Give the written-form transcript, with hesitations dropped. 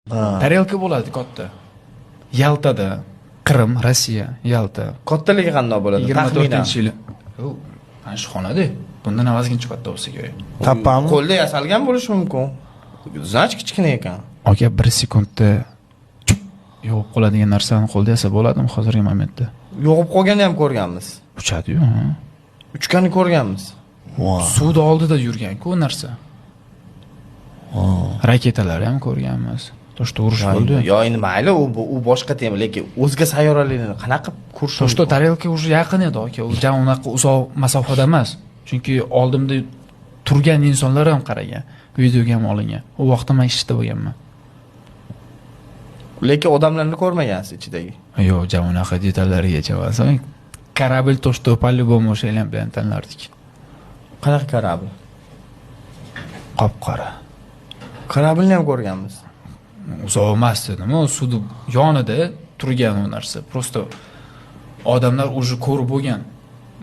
Tarelka bo'ladi katta. Yaltada, Qrim, Rossiya, Yalta. Kattaligi qandoq bo'ladi? Taxminan. 24-yili. U, mana shu xonada. Bundan ozgincha katta bo'lsa kerak. Tappami? Qo'lda yasalgan bo'lishi mumkin. Значит, kichkina ekan. Aka, 1 sekundda chup yo'q qoladigan narsani qo'lda yasab bo'ladimi hozirgi momentda? Yo'qib qolganini ham ko'rganmiz. Uchadi-yu, ha. Uchganini ko'rganmiz. Voy. Suvni oldida yurgan-ku u narsa. Raketalar ham ko'rganmiz. То, что urush bo'ldi. Yo, endi mayli, u boshqa tema, lekin o'zga sayyoralarni qanaqa ko'rish То, что tarelka уже yaqin edi, aka. U ja unaqa uzoq masofada emas. Chunki oldimda turgan insonlar ham qaragan. Videoga ham olingan. U vaqtda men ishda bo'lganman. Lekin odamlarni ko'rmagansiz ichidagi. Yo'q, ja unaqa detallarigacha emas. Корабль, то, что по-любому o'sha bilan tanlardik. Qanaqa корабль? Qop-qora. Корабль ni ham ko'rganmiz. Uzoq emas dedim, u suvni yonida turgan u narsa. Просто odamlar уже ko'rib bo'lgan.